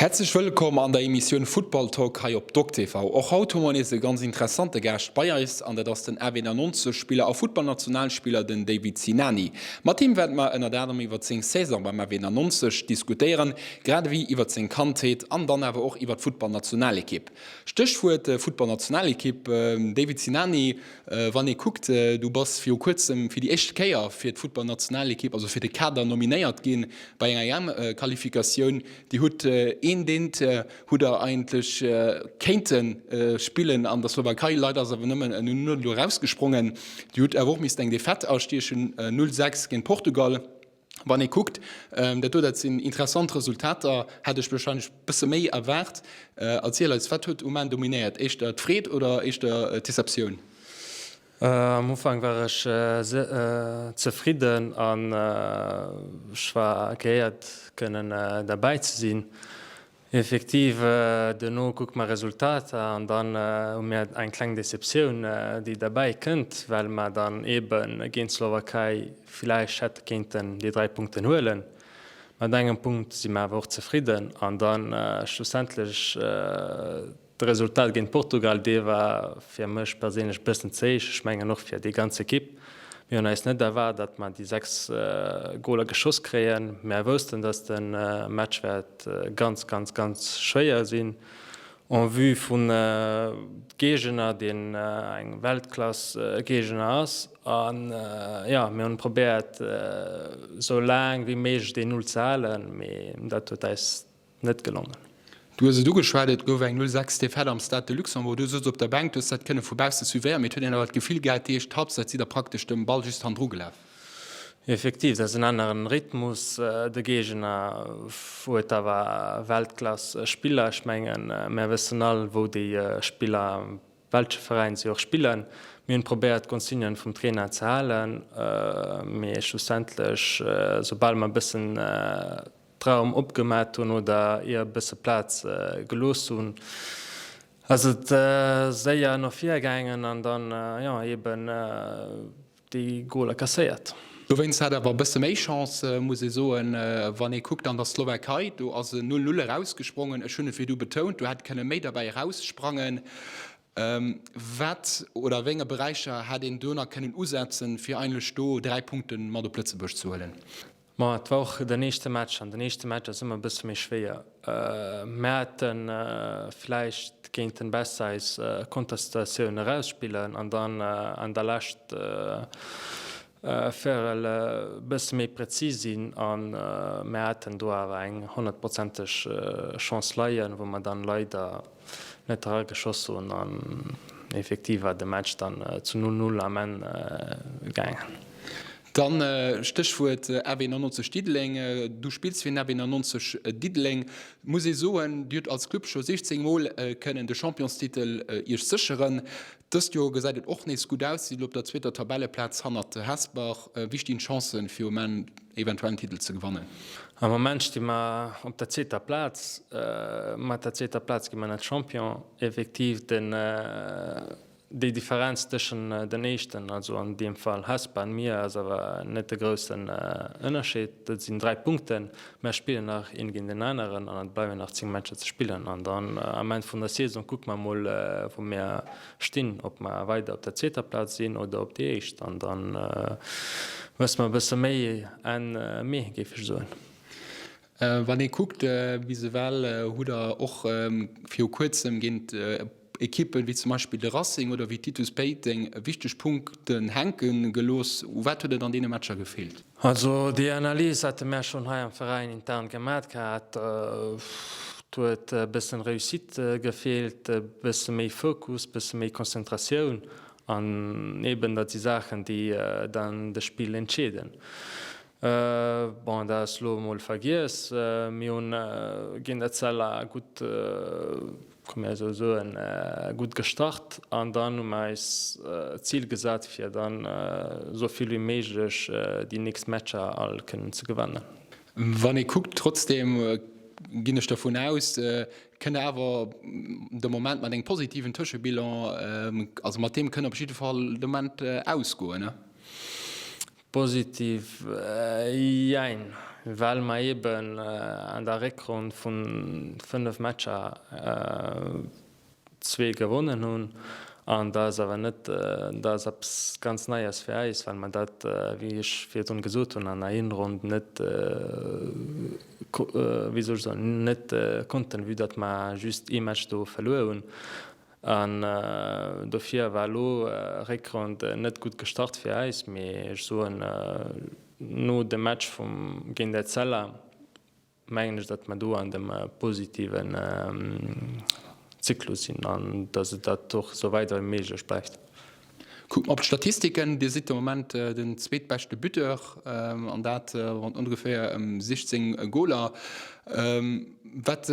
Häerzlech wëllkomm an der Emissioun Futtball Talk hei op DocTV. Och haut hu mer nees e ganz interessante Gaascht bei eis an dat ass den AW91 Spiller a Futtballnationalspiller den David Sinani. Mat him wäerte mer ënnert anerem iwwert seng Saison beim AW91 diskutéieren, grad ewéi iwwert seng Kandheet an dann awer och iwwert d'Futtballnationalekipp. Stéchwuert Futtballnationalekipp, David Sinani, wann ee kuckt, du bass viru kuerzem fir déi éischte Kéier fir d'Futtballnationalekipp, also fir de Kader nominéiert ginn bei enger EM-Qualifikatioun. Dir hutt een Deent hutt der eigentlech kéinte spillen an der Slowakei, leider ass awer nëmmen en 0 do erausgesprongen. Dir hutt awer och missten eng Defaite astiechen, 0, 6 géint Portugal. Wann ee kuckt, dat do, dat sinn interessant Resultater, hätt ech wahrscheinlech bësse méi erwaart. Erziel eis, wat huet um Enn dominéiert, éischter d'Freed oder éischter d'Deceptioun? Am Ufank war ech zefridden an ech war geéiert kënnen derbäi ze sinn. Effektiv, duerno kucke mer Resultater an dann hu mir eng kleng Deceptioun, déi derbäi kënnt, well mer dann eebe géint d'Slowakei villäicht hätte kéinten déi 3 Punkten huelen. Mat engem Punkt si mer awer och zefridden an da schlussendlech De Resultat géint Portugal, dee war fir mech perséinlech e bëssen ze héich. Ech mengen och fir déi ganz Ekipp. Mir hunn eis net erwaart, datt mer déi 6 Goler geschoss kréien. Mär woussten, datt de Match wäert ganz, ganz, ganz schwéier sinn en vue vun Géigner, deen eng Weltklass Géigner ass. An jo, mir hunn probéiert esou laang wéi méiglech déi Null ze halen, mee dat huet eis Net gelongen. Du hues et ugeschwat, et gouf eng 0, 6 Defaite am Stade de Luxembourg. Du souz op der Bänk, du hues dat kënne vu bausse suivéieren, mee et huet een awer d'Gefill gehat, déi éischt Halbzeit sidd der praktesch dem Ball just hannendru gelaf. Effektiv, dat ass en aneren Rhythmus. De Géigner huet awer Weltklass Spiller. Ech mengen, mär wëssen all, wou déi Spiller, welche Veräin si och spillen. Mir hunn probéiert, d'Consignen vum Trainer ze halen, mee schlussendlech, soubal mer e bëssen Raum opgemat hunn oder ier e bësse Plaz gelooss hunn, ass et séier no vir gaangen an dann, jo, eben déi Goler kasséiert. Dowéinst hat awer e bësse méi Chance, muss ee soen, wann ee kuckt an der Slowakei, do ass en 0, 0 erausgesprongen. Ech hunn et virdu betount, do hätt kënne méi derbäi eraussprangen. Wat oder a wéi enge Beräicher hätt een do nach kënnen usetzen, fir eigentlech do 3 Punkte mat op Lëtzebuerg ze huelen? Ma et war och den éischte Match an den éischte Match ass ëmmer e bësse méi schwéier. Mir hätte vläicht géinten besser eis Kontersituatioun erausspillen an dann an der lescht Véierel e bësse méi präzis sinn a mir haten do awer eng honnertprozenteg Chance leien, wou mer dann leider net erageschoss hunn an effektiv war de Match dann zu 0, 0 am Enn gaangen. Dann Stéchwuert FW 99 Diddeleng. Du spills fir den FW 99 Diddeleng. Muss ee soen, Dir hutt als Club scho 16 Mol kënnen de Championstitel Iech sécheren. Dëst Joer gesäit et och nees gutt aus, sidd elo op der zweeter Tabelleplaz hannert Hesper. Wéi stinn d'Chancen, fir um Enn eventuell en Titel ze gewannen? Am Moment sti mer op der zweeter Plaz. Mat der zweeter Plaz gi mer net Champion. Effektiv, den, déi Differenz tëschen den Éischten, also an deem Fall Hesper, an mir, ass awer net de groussen Ënnerscheed. Dat sinn 3 Punkten. Mär spillen nach een géint deen aneren an et bleiwen nach 10 Matcher ze spillen an dann am Enn vun der Saison kucke mer mol wou mir stinn, ob mer weider op der zweeter Plaz sinn oder op déi éischt an dann wësse mer e bësse méi Enn Mee, géif ech soen. Wann ee kuckt, bis ewell hutt der och viru kuerzem géint Ekippen wéi zum Beispill de Racing oder wéi d'Titus Péiteng wichteg Punkten hänke gelooss. U wat huet et an deene Matcher gefeelt? Also déi Analys hate mär schonn hei am Veräin intern gemat gehat. Et huet e bëssen Réussite gefeelt, e bësse méi Fokus, e bësse méi Konzentratioun an eben dat si Saachen, déi dann de Spill entscheeden. Bon, dat ass elo emol vergiess. Mir hunn géint Etzella gutt, kann mir esou soen, gutt gestart an dann hu mir eis d'Zil gesat, fir dann esou vill wéi méiglech déi nächst Matcher all kënnen ze gewannen. Wann ee kuckt, trotzdem ginn ech dervun aus, kënnt Der awer de Moment mat engem positiven Tëschebilan, also mat deem kënnt Der op jidde Fall de Moment ausgoen, ne? Positiv, jein, well mer eben an der Réckronn vu 5 Matcher zwee gewonnen hunn. An dat ass awer net, dat ass eppes ganz Neies fir eis, well mer dat, wéi ech virdrun gesot hunn, an der Hinronn net, wéi soll ech soen, net konnten, vue datt mer just ee Match do verluer hunn. An dofir war elo Réckronn net gutt gestart fir eis, mee ech soen, no dem Match vum géint Etzella mengen ech, datt mer do an dem positiven Zyklus sinn an datt et dat och esou wäit wéi méiglech bleift. Kucke mer op d'Statistiken, Dir sidd de Moment den zweetbeschte Buteur an dat mat ongeféier 16 Goler. Wat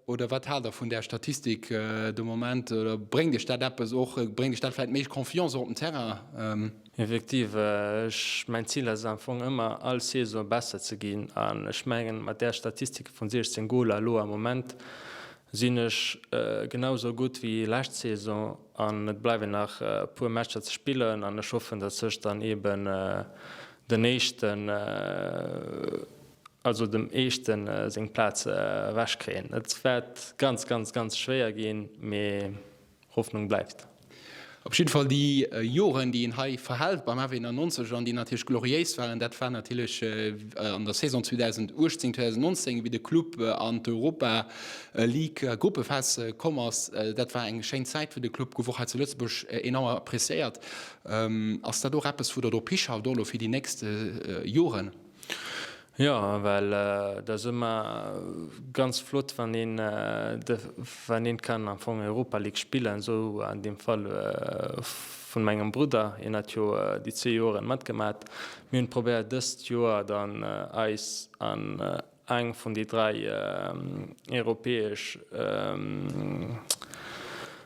oder wat haalt Der vun där Statistik de Moment oder bréngt Iech dat eppes och, bréngt Iech dat vläicht méi Confiance och op den Terrain? Effektiv, ech, mäin Zil ass am Fong ëmmer all Saison besser ze ginn an ech mengen mat där Statistik vun 16 Goler elo am Moment sinn ech genau sou gutt wéi lescht Saison an et bleiwen nach e puer Matcher ze spillen an ech hoffen, datt ech dann eben den éischten, also dem éischten seng Plaz ewech kréien. Et wäert ganz, ganz, ganz schwéier ginn, mee Hoffnung bleift. Op jidde Fall déi Joren, déi een hei verhält beim F91 an déi natierlech gloriéis waren, dat war natierlech an der Saison 2018, 2019, wéi de Club an d'Europa League Gruppephas komm ass. Dat war eng schéin Zäit fir de Club, gouf och hei zu Lëtzebuerg enorm appréciéiert. Ass dat och eppes, wou Der drop hischaut, och elo fir déi nächst Joren? Jo, well et ass ëmmer ganz flott, wann een de, wann een kann am Fong Europa League spillen, esou an deem Fall vun mengem Brudder, hien hat jo déi zwee Joren matgemat. Mir hunn probéiert dëst Joer dann eis an eng vun déi 3 europäesch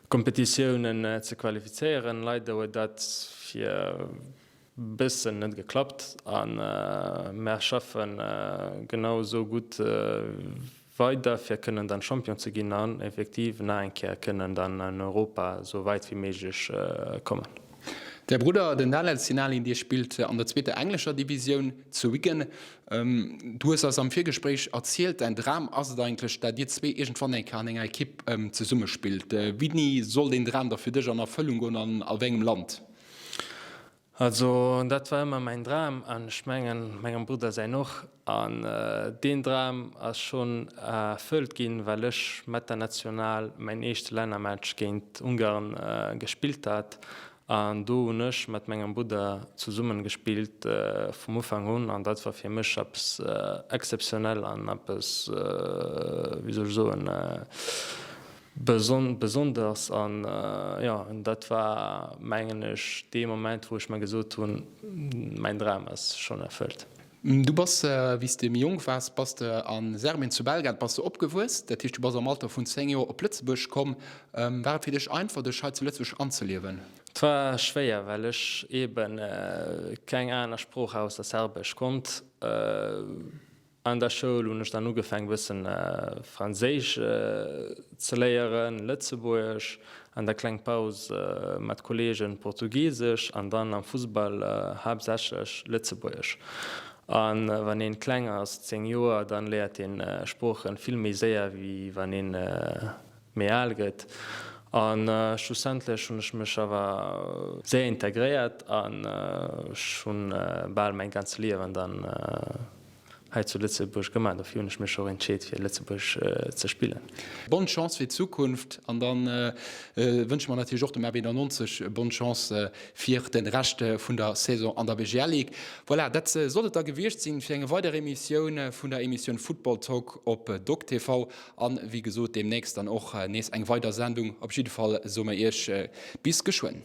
Kompetitiounen ze qualifizéieren. Leider huet dat fir Bëssen net geklappt a mär schaffen genau esou gutt weider fir kënnen dann Champion ze ginn an effektiv nach eng Kéier kënnen dann an Europa esou wäit wéi méiglech kommen. Däi Brudder, den Daniel Sinalin, dee spillt an der zweeter englescher Divisioun zu Wigan. Du hues eis am Virgespréich erzielt, däin Dram ass et eigentlech, dat dir zwee iergendwann eng Kéier an enger Ekipp zesummespillt. Wéini soll deen Dram da fir dech an Erfëllung goen an a wéi engem Land? Also dat war ëmmer mäin Dram an ech mengen mengem Brudder säin och. An deen Dram ass schonn erfëllt ginn, well ech mat der National mäin éischte Lännermatch géint Ungarn gespillt hat. An do hunn ech mat mengem Brudder zesummen gespillt vum Ufank un an dat war fir mech eppes exzeptionell an eppes, wéi soll ech soen, Besonders an jo, dat war mengen ech dee Moment wou ech mer gesot hunn, mäin Dram ass schonn erfëllt. Du bass, wéi s de méi jonk waars, bass de a Serbien zu Belgrad bass de opgewuess. Dat heescht, du bass am Alter vun 10 Joer op Lëtzebuerg komm. War et fir dech einfach, dech hei zu Lëtzebuerg anzeliewen? Et war schwéier, well ech eeben keng aner Sprooch ausser Serbesch konnt. An der Schoul hunn ech dann ugefaang bëssen Franséisch ze léieren, Lëtzebuergesch, an der kleng Paus mat Kollegen Portugisesch an dann am Fussball haaptsächlech Lëtzebuergesch. A wann een kleng ass, 10 Joer, dann léiert een Sproochen vill méi séier wéi wann een méi al gëtt. A schlussendlech hunn ech mech awer séier integréiert an ech hunn bal mäin ganzt Liewen dann hei zu Lëtzebuerg gemaach. Dofir hunn ech mech och entscheet fir Lëtzebuerg ze spillen. Bonne Chance fir d'Zukunft an dann wënsche mer natierlech och dem RB 90 bonne Chance fir de Rescht vun der Saison an der BGL Ligue. Voilà, dat sollt et da gewiescht sinn fir eng weider Emissioun vun der Emissioun Football Talk op DogTV. An wéi gesot demnächst dann och nees eng weider Sendung. Op jidde Fall soe mer iech bis geschwënn.